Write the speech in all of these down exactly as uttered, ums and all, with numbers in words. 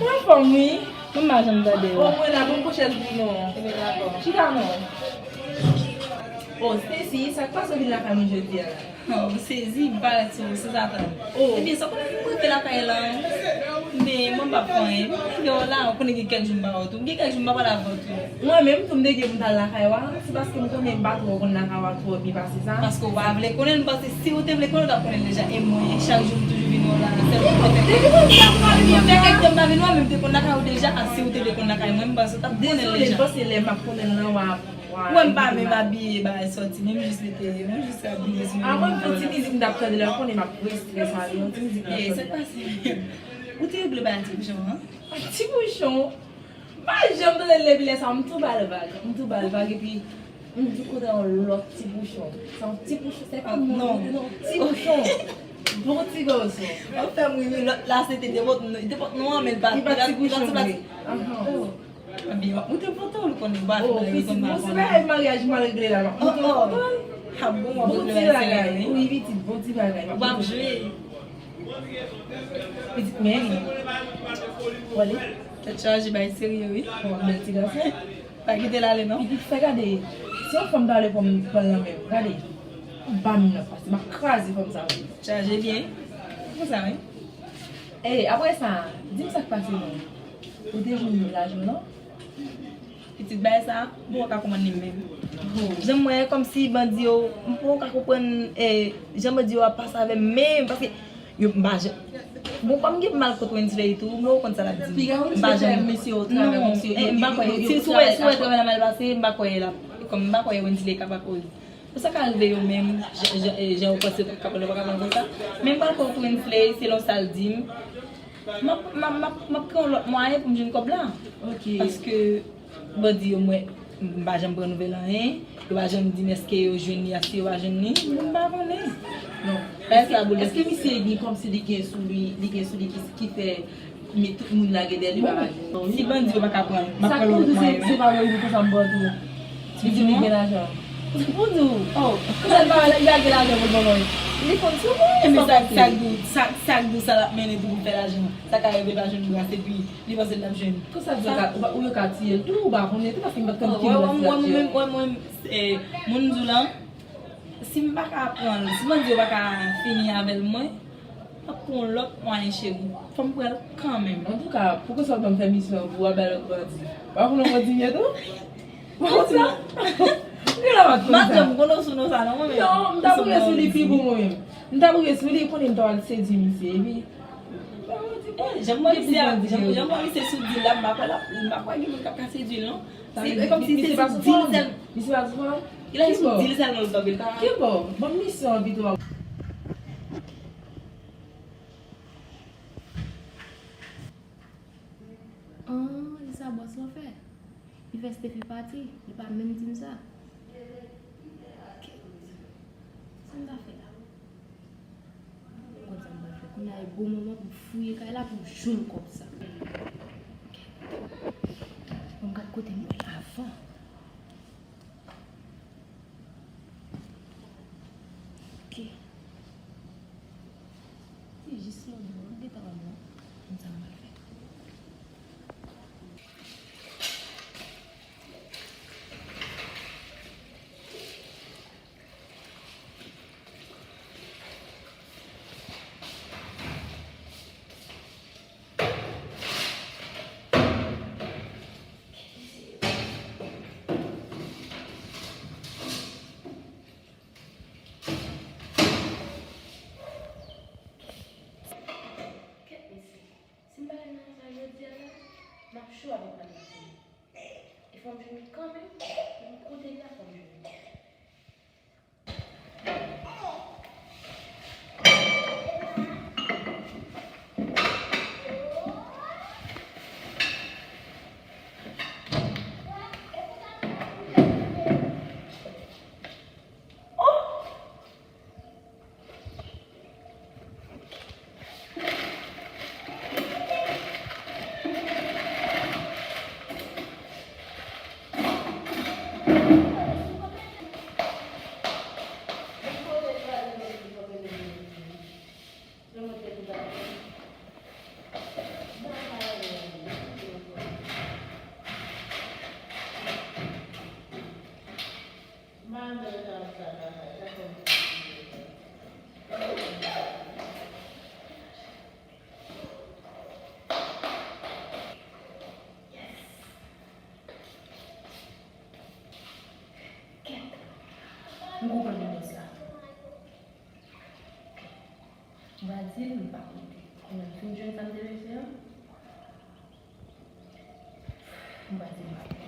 Ou anfòm, wi. Mwen pa janm tande w. O, mwen la, ban m pran chèz pou nou. Ebyen, dakò. Chita non. O, Stacy, sa k pase w vin lakay mwen jodi a la? O, sezi, m parèt sou ou, se sa tann. O. Ebyen, sa w konnen m rive lakay la, men mwen p ap fè anyen. Mwen rive w la, ou konnen gen kèk jou m pa wè w tou. Gen kèk jou m pa pale avè w tou. Mwen menm tou, m te gen pou m t al lakay w a, se paske m konnen m pa twò konn lakay w a twò byen pase sa. Paske w pa vle konnen l, m panse si w te vle konnen, w t ap konnen l deja. E mwen, chak jou m toujou vin wè w la, sèl pou fè kèk tan m pa vin wè w, men m te konn lakay ou deja, a si w te vle konn lakay mwen, m panse w t ap konnen l deja. Dezole, m panse lè m ap konnen l lan, w a, w a. Mwen m pa menm abiye bagay sòti, menm jis mete, mwen jis abiye sou mwen. A mwen, m fè yon ti mizik m t ap tande la, w konnen m ap prese, prese ale, yon ti mizik m t ap tande. Sa k pase? Ou te regle bagay ti bouchon an? Ti bouchon? M pa janm tande l depi lè sa, m tou ba l vag. M tou ba l vag, epi m di kote yon lòt ti bouchon. Se yon ti bouchon, se pa moun, non, ti bouchon. Bon ti gason. W ap fè m ri, wi, lòt la se te te pot, te pot non an, men l pa, li pa ti bouchon vre. Ahan. Ebyen, w ap moute foto, ou konnen, w pa fè rezon, m pa konnen. Bon, se bagay maryaj m al regle la, m ap moute foto. A bon, w ap regle bagay serye, wi. Wi, pitit, bon ti bagay, m ap moute foto. W ap jwe. Pitit, men, w ale. Tèt chaje, bagay serye, wi. Bon, bèl ti gason. Pa kite l ale, non. Epi fè gade, si yon fanm ta vle pran m, pran l nan men m, gade, ban m nan pase, m ap kraze fanm sa, wi. Chaje byen. Konsa, wi. E, apre sa, di m sa k pase, non. Ou te jwenn lajan, non? Pitit, bagay sa, m poko ka konprann li menm. Jan m wè, kòmsi bandi yo, m poko ka konprann, e, jan bandi yo ap pase avè m menm, paske yo, m pa janm. Bon, kòm gen mal kont Wensley tou, m konn sa l ap di. M pa janm. Non, e, m pa kwè. Si, si w wè, si w wè travay la mal pase, m pa kwè l ap, kòm m pa kwè Wensley ka pa koz. Sa ka rive yo menm, jan, jan, e, jan yo panse yo t ap ka pran, yo pa ka pran konsa. Men m pral kwè Wensley, selon sa l di m. M ap, m ap, m ap, m ap pran yon lòt mwayen pou m jwenn kòb la. Ok. Paske bandi yo, mwen, m pa janm pran nouvèl anyen. Yo pa janm di m èske yo jwenn li, èske yo pa jwenn li. M pa konnen. Non. Èske, èske misye gen kòmsi li gen sou li, li gen sou li ki, ki fè men tout moun lage dèyè li pa lage. Si bandi yo pa ka pran l, m ap pran lòt mwayen. Sa k pou di se, se pa lòt moun konsa m pran tou. Li di m li gen lajan. Pou di w, oh, konsa l pa wè nèg la gen lajan pou l ban mwen. Li konn sou mwen. Ebyen sa, sa k di w, sa, sa k di w sa l ap mennen tou pou l fè lajan. Sa ka rive l pa jwenn gras epi li panse l ap jwenn. Konsa di w ka, ou pa, ou yo ka tiye l tou, ou pa konnen tou, paske m pa t konn ki gras l ap tiye. Wè, wè, mwen menm, wè, mwen, eh, moun m di w lan, si m pa ka pran l, si bandi yo pa ka fini avè l, mwen, m ap pran yon lòt mwayen, cheri. Fò m pran l kanmenm. Antouka, poukisa w pa ban m pèmisyon pou w al bay lòt bandi? W ap pran yon bandi byen tou? Ou konn sa? Ou gen la m ap konn sa. Madanm, m konnen w sou non sa non, mwen menm. Non, m t ap rive sou li pi bon mwen menm. M t ap rive sou li, konnen m t ap al sedui misye, epi. Eh, jan m wè misye a, jan, jan m wè misye sou dil la, m pa kwè l ap, m pa kwè gen moun k ap ka sedui l non. Se, e kòmsi se sou dil sèl. Misye pa sou fòm. Li la sou dil sèlman l t anvi ta. Kibò? Ban m misyon an pito. Ah, se sa bòs lan fè. Li fè Stephy pati, li pa menm di m sa. Kèt. Sa m ta fè la? Mwen konn sa m pral fè. Kounye a e bon moman pou m fouye kay la pou m jwenn kòb sa. Kèt. Bon, m gad kote m wè l avan. Ok. Se jis lòt bò, m gentan wè l la. Konn sa m pral fè. Madanm sa travay, sa kòm. Yes. Kèt. M konprann bòs la. M va di l m pa koute. Kounya m fin jwenn sa m te bezwen an. M va di l m pa koute.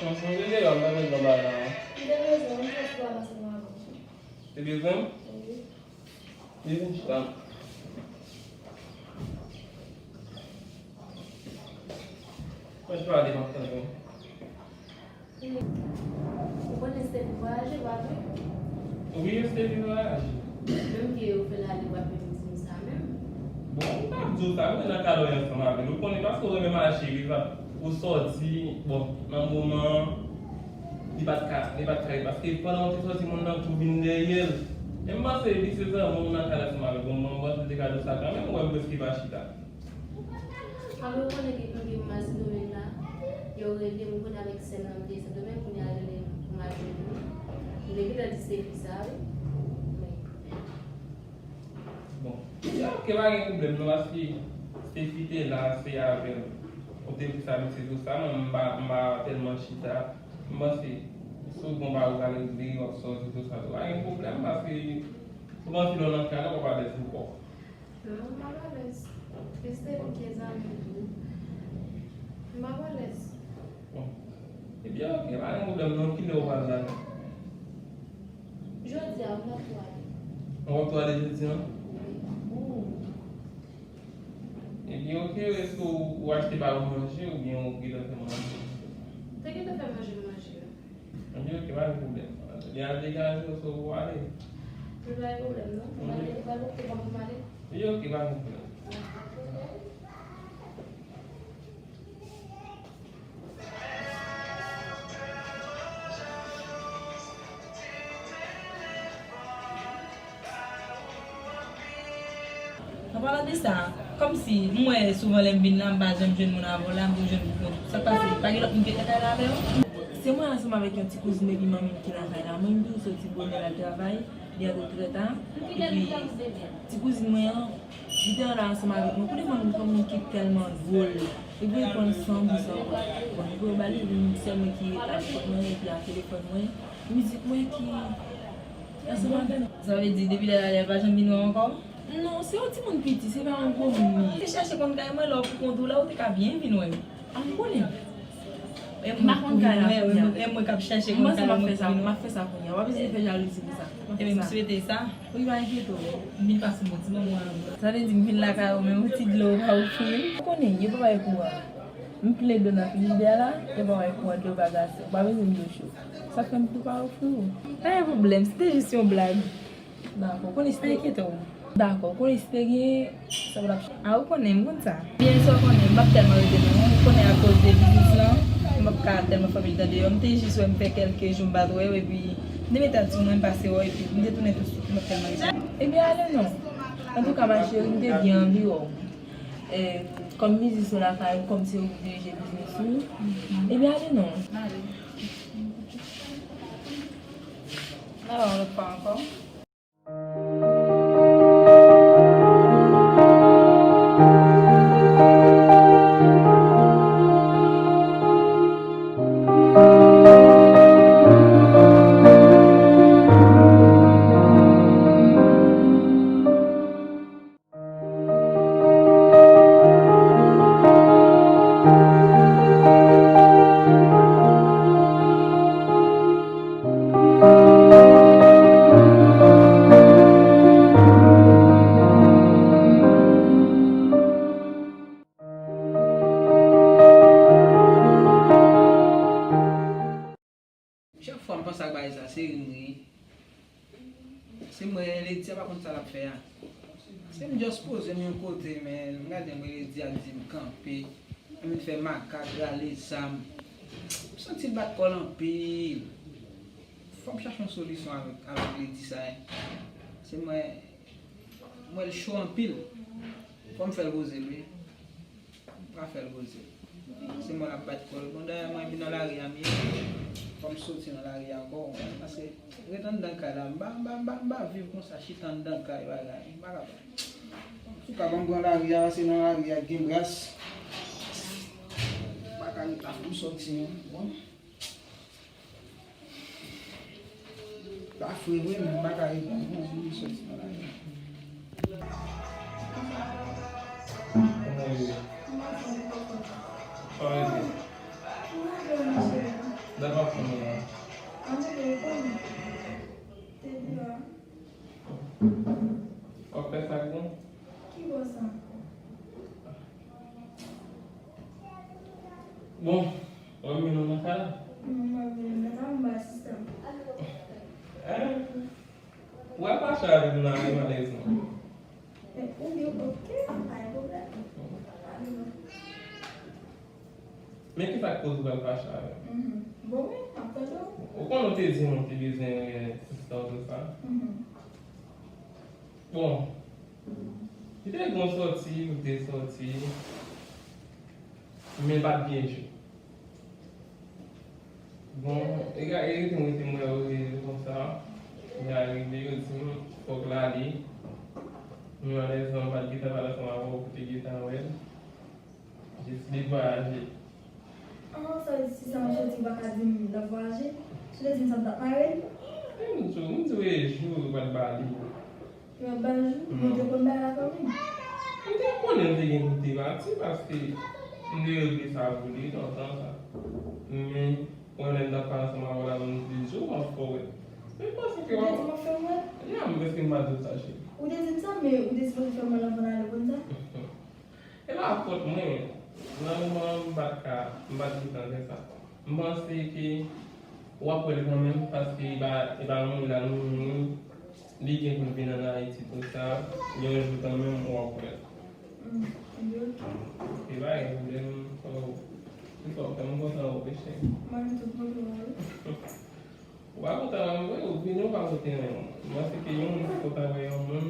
Mwen te bezwen, mwen te bezwen. Li vin chita. Mwen pale, m ap tande w. Ou konnen Stephy vwayaje, pa vre? Wi, Stephy vwayaje. Menm ke ou fè l ale, w ap vin di m sa menm? Bon, m p ap di w sa, mwen nan kado ansanm avè l. Ou konnen paske ou renmen mache, wi, sa. Ou sòti, bon, nan moman an, li pa t ka, li pa t ka ret, paske pandan w te sòti, moun nan tou vin dèyè l. E m panse li se zanmi w nan kado ansanm avè l. Bon, mwen, m panse l te ka di w sa kanmenm, ou wè m prèske pa chita. Alò, ou konnen ke m gen mal Sendomeng la, yo rele m, ou konnen avèk sè m nan m te Sendomeng, kounye a yo rele m pou m al jwenn li. M te gentan di se fi sa, wi. Bon, ya, ok, pa gen pwoblèm non, paske se fi te la, se avè l. Ou te di sa, mesye, tout sa, mwen, m pa, m pa tèlman chita. M panse, si w gon bagay ou ka regle, w ap sòti, tout sa, tou. Pa gen pwoblèm, paske ou panse lè w nan kay la, w ap alèz ankò. Non, m ap alèz. Esther, m te zanmi tou. M ap alèz. Bon. Ebyen, ok, pa gen pwoblèm non. Kilè w pral la? Jodi a, m ap tou ale. Ou ap tou ale jodi a? Wi. Oh. Ebyen, ok, èske w, w achte ba yo manje oubyen w gentan fè manje? M te gentan fè manje, m manje. Ebyen, ok, pa gen pwoblèm. Lè a degaje w, se w pou ale. Li pa gen pwoblèm, non. Mwen ale, li pa gen pwoblèm pou m ale. Ebyen, ok, pa gen pwoblèm. An palan de sa, kòmsi m wè souvan lè m vin la, m pa janm jwenn moun avè w la, m toujou jwenn moun. Sa k pase? Pa gen lòt moun ki te kay la avè w? Se mwen ansanm avèk yon ti kouzin epi manmi m ki lakay la. Manmi m toujou soti bonè al travay, li antre trè ta. Epi ti kouzin mwen an, li te ann la ansanm avèk mwen. Pou devan m, yon moun ki tèlman dwòl. Li voye pran l san bous ankò. Bon, li voye ba li, li di sèl mwen ki ret avèk mwen epi ak telefòn mwen. Mizik mwen ki ansanm avè l. Sa vle di, depi lè l ale, l pa janm vin wè w ankò? Non, se yon timoun piti, se pa yon gwo moun li ye. Te chèche konn kay mwen, lè w pou kont ou la, ou te ka byen vin wè m. A, m konnen. E m pa konn kay la kounye a. E mwen k ap chèche konn kay mwen pou vin wè. M ap fè sa kounye a. W ap eseye fè jalouzi pou sa. M ap fè sa. Ebyen, m swete sa. Wi, pa enkyete w. M vin pase yon bon ti moman avè w. Sa vle di m vin lakay ou, men yon ti dlo ou pa ofri m? Ou konnen, yo pa bay kouran. M plen dlo nan frijidè la, yo pa bay kouran, dlo pa glase. Ou pa bezwen dlo cho. Sa fè m tou pa ofri w. Pa gen pwoblèm, se te jis yon blag. Dakò, ou konnen si te gen. Pa enkyete w. Dakò, ou konnen si te gen, sa pa t ap chanje. A, ou konnen, m konn sa. Byen, sa w konnen, m p ap tèlman rete non. Ou konnen akoz de biznis lan, m p ap ka tèlman fè pil tan deyò. M te jis wè m fè kèlke jou m pa t wè w, epi m te mete ti mwen m pase wè w, epi m te tounen tousuit, m p ap tèlman rete. Ebyen, ale non. Antouka, ma chérie, m te byen anvi wè w. E, kòm biznis ou lakay ou, kòm se ou ki dirije biznis ou, ebyen, ale non. Ale. N a wè yon lòt fwa ankò. Lady a pa konn sa l ap fè a. Se m just poze m yon kote, men m gade m, Lady a di m kanpe. Li vin fè makak, rale zam. M santi l bat kò l anpil. Fò m chache yon solisyon avèk, avèk Lady sa, hein. Se mwen, mwen l cho anpil. Fò m fè l poze l, wi. M pa fè l poze. Se mwen l ap bat kò l. Bon, dayè, mwen vin nan lari a m ye. Fò m soti nan lari a ankò, paske ret anndan kay la, m pa, m pa, m pa, m pa viv konsa, chita anndan kay, bagay. M pa kapab. Antouka, ban m pran lari a, se nan lari a k gen bras. M pa ka ret la, fò m soti menm. Bon. Sa fre vre, men m pa ka reponn non, m soti nan lari. Kòman w ye? Kòman w ye? Dapre fanmi an. W ap fè sa k bon? Ki bò sa? Bon, w ap mennen w nan kay la? Non, m ap mennen w nan kay la, m ba sista m. Eh? W ap mache avè m nan, malèzman. Men, ou gen okenn pwoblèm. Pa gen non. Men ki sa k koz ou pral fache avè m? Mhm. Bon, wi, m ap tande w. Ou konnen w te di m ou te bezwen wè sista w tout sa. Mhm. Bon, li te gen yon sòti, li te sòti, men l pa t byen jwe. Bon, e ga-, e rete m, rete m wè yo rele konsa. Lè a rive, yo di m fòk l ale. Men malèzman, m pa t gentan pale ansanm avè w pou te gentan wè l. Deside vwayaje. An, sa vle di si sa mwen soti, ou pa ka di m l ap vwayaje? Si w te di m sa, m t ap mare l? E m di w, m di w e jou ou pral ba li. Ou ap ba l jou? Non. Ou te konn bay la kanmenm? M te konnen m te gen pou te pati, paske m te regle sa pou li lontan sa. Men, ou wè lè m t ap pale ansanm avè w la, m te di w m ap fè w wè. Men m panse ke w ap... Ou te di m w ap fè m wè? Ya, m prèske m pa di w sa, cheri. Ou te di m sa, men ou te sipoze fè m wè l anvan n ale konn sa. E pa fòt mwen, nan moman an, m pa t ka, m pa t gentan fè sa. M panse ke w ap wè l kanmenm, paske e pa, e pa moun la nou, nou, li gen pou l vin ann Ayiti, tout sa, yon jou kanmenm, w ap wè l. Mm, ebyen, oke. E pa gen pwoblèm, fò, fò, fò m kontan wè w, cheri. Mwen menm tou, m kontan wè w. Ou pa kontan wè m vre, ou vini ou pa pote anyen. M panse ke yon moun ki kontan wè yon moun,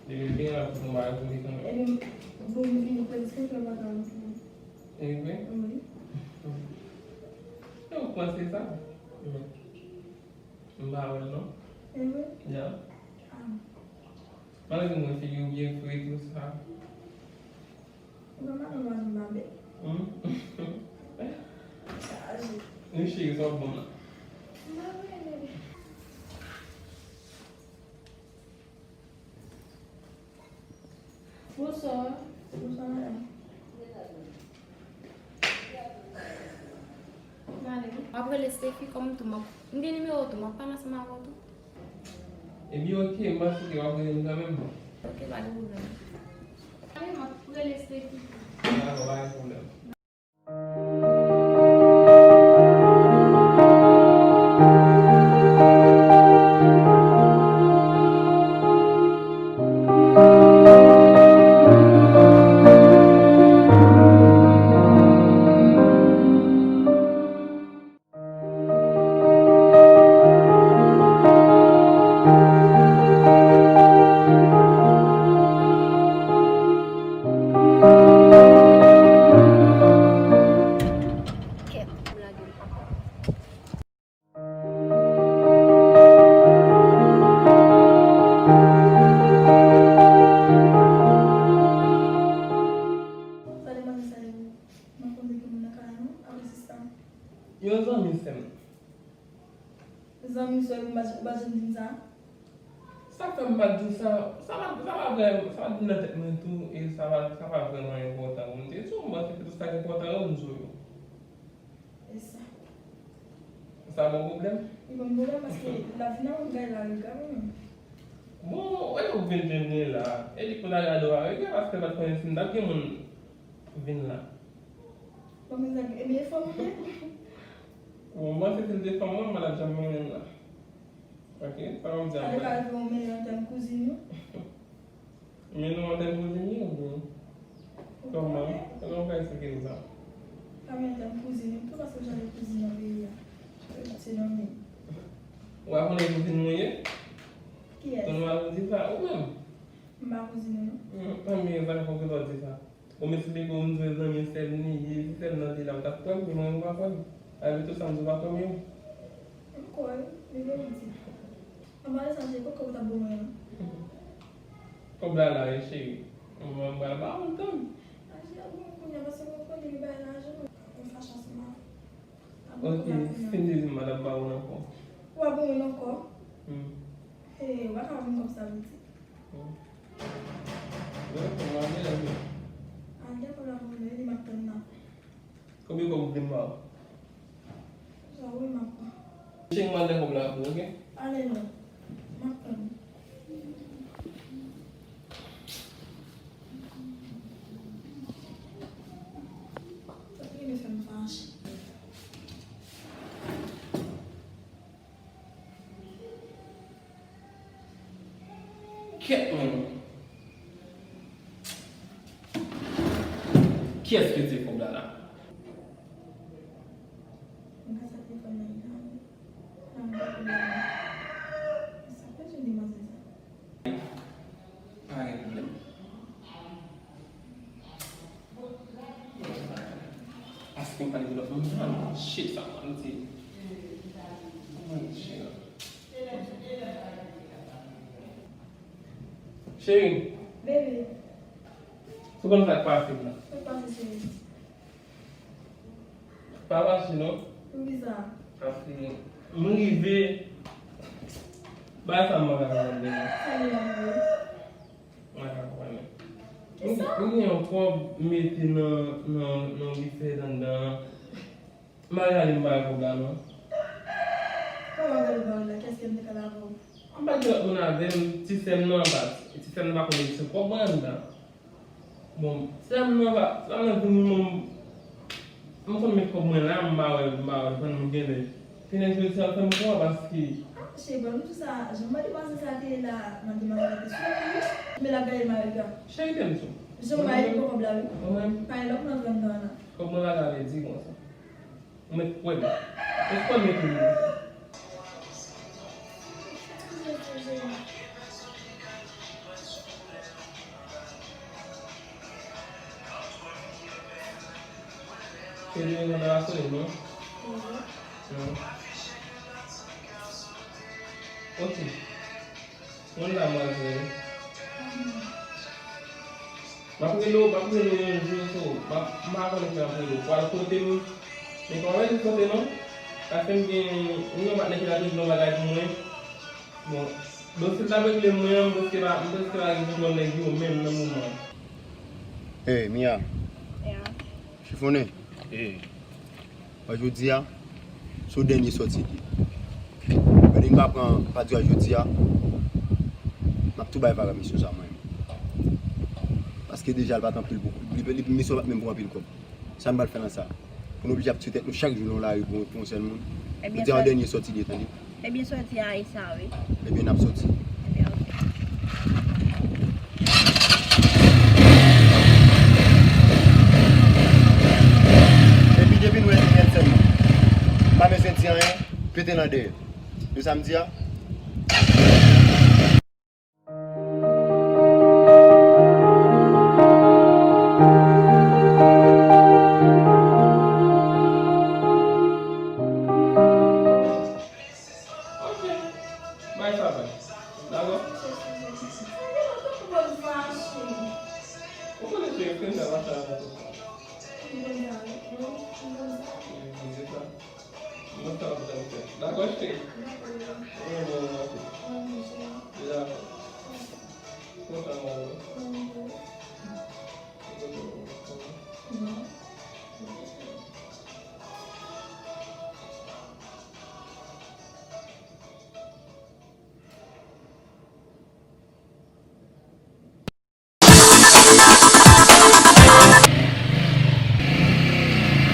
depi l vini l ap pote yon bagay pou li kanmenm. Ebyen, bon, m vini prèske, m pa kontan wè m vini. E vre? Wi. E ou panse sa? M pa wè l non. E vre? Ya. Ah. Malgre mwen figi w byen fre tou sa. Ou pa madanm, madanm babè. Hmm? Chaje. Wi, cheri, sa w bon la. M pa wè. Bonswa. Bonswa, madanm. M ale wi. W ap rele Stephy, kòm tou m ap, m gen nimewo tou, m ap pale ansanm avè w tou. Ebyen, oke, m panse ke w ap rele m kanmenm. Oke, pa gen pwoblèm. Ale, m ap rele Stephy. Dakò, pa gen pwoblèm. Kèt, m lage l. Sa depann de sa yo. Mwen konn gen moun nan kay la non, apre sista m. Yon zanmi sè m. Zanmi sè m, ou pa, ou pa janm di m sa. Sa k fè m pa t di w sa, sa pa, sa pa vrè, sa pa t vin nan tèt mwen tou, e sa pa, sa pa vrèman enpòtan pou m te di w, m panse ke tout sa k enpòtan yo, m di w yo. E sa. Sa pa yon pwoblèm? Li pa yon pwoblèm, paske l ap vin avè m kay la, li ka menm. Bon, e ou vin jwenn li la, e li konn al gade w arete, paske l pa t konnen si m t ap gen moun vin la. Bon, men sa, ebyen, e fanm ou ye? Bon, m panse si l te fanm mwen, m pa t ap janm mennen l la. Ok, sa w ap di a? Sa te ka rive w mele an tèm kouzin yo? Men nou an tèm kouzin li oubyen? Kòman? Kòman w ka eksplike nou sa? Pa men an tèm kouzin yo tou, paske w chanje kouzin nan peyi a. Se nan men. Ou pa konnen kouzin mwen ye? Kiyès? Ton Maloudiva, ou menm? M pa kouzin ou, non. Hmm, anmye, sa fè w di sa. Ou m esplike w, m di w zanmi sè m li ye, si sè m nan te la, ou t ap kwè m, men mwen, ou pa kwè m. Avè tou sa m di w pa kwè m yo. M kwè w, men gen w di. Anba de sa, cheri, kot kòb ou t ap ban mwen an? Kòb la la, wi, cheri. Mwen, mwen pral ba ou l, tann. A, cheri, ap ban mwen kounye a, paske mwen konnen li bay lajan. Mwen fache ansanm avè w. Ap ban mwen kòb la kounye a. Ok, fin sezi m, m ap ba ou l ankò. Ou ap ban mwen l ankò? Hmm. Hey, ou pa ka ban mwen kòb sa, pitit. Hmm. Bon, mwen ale la, men. Ale, kòb la pou mwen, li m ap tann nan. Konbyen kòb ou vle m ba w? Sa wi, m ap pran. Cheri, m al dèyè kòb la pou ou, ok? Ale non. M ap tann. Sa te vin fè m fache. Kèt, men. Kiyès ki retire kòb la la? Mwen ka sa telefòn nan li la, wi. Nan mwen pa konnen. Sa pa jwenn demwazèl sa. Pa gen pwoblèm. Aske m pale de lòt moun, shit, sa mwen di. Mwen di, cheri. Cheri. Bebe. Ou konn sa k pase la? Sa k pase, cheri? Pa fache non. Poukisa? Paske m rive. Bagay sa m pa ka konprann menm. Sa li la, mwen? Mwen pa ka konprann menm. Kisa? M, m gen yon kòb m mete nan, nan, nan wisèz anndan an. M pa gade m pa wè kòb la non. Kòman w gade w pa wè l la? Kiyès ki te kal avè w? M pa gen lòt moun avè m, ti sè m nan anba. Ti sè m nan pa konnen se kòb mwen anndan. Bon, sè m nan pa, sè m nan vini, mwen, m konn met kòb mwen la, m pa wè, m pa wè, m konn gen lè. Te nèg yo di al fè m kwa paske. Ah, cheri, ban m di sa, jan mande manzè sa te ye la, mande manzè la te sou wi. Men l ap gade m avèk gad. Cheri, tèl sou. Jan m ale pou kòb la, wi. Mwen menm. Pa gen lòt moun antre anndan an la. Kòb mwen pa ka pèdi konsa. Ou mèt kwè m. Ou kwè m mete m. Telefòn nan pa sone non. Non. Ok. Mwen la mwen vre. M ap rele w, m ap rele w yon jou, so, m ap, m pa konnen si m ap rele w. Pral kote m, men pa wè li kote non. Paske m gen yon patnè ki t ap regle yon bagay pou mwen. Bon, dosye l t ap regle mwen an, m prèske pa, m prèske pa gen kontwòl nèg yo menm nan moman an. Hey, Mia. Yeah. Chifonnen. Hey. Wè jodi a, se w dènye sòti li. Gade m pa pran, pa di a jodi a, m ap tou bay Vara misyon sa mwen menm. Paske deja l pa t anpil pou, li, li, misyon pa t menm pou anpil kòb. Sa m pral fè nan sa? Pou nou oblije ap tiye tèt nou chak jou nan lari pou, pou yon sèl moun. Ebyen, pou di a, sa dènye sòti li, tande. Ebyen, sòti a e sa, wi. Ebyen, n ap sòti. Ebyen, ok. Epi, depi nou entèlyè sèlman. Pa bezwen di anyen, pete nan dèyè. Nou sa m di a? Ok. Bay sa bay. Dakò? Ou konnen se yo ki fè m sa, pa sa. Mwen sa ap tann fè. Dakò, cheri? Mwen renmen w anpil. Dakò. Kontan wè w.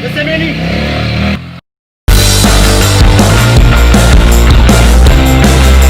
Mesye Meni,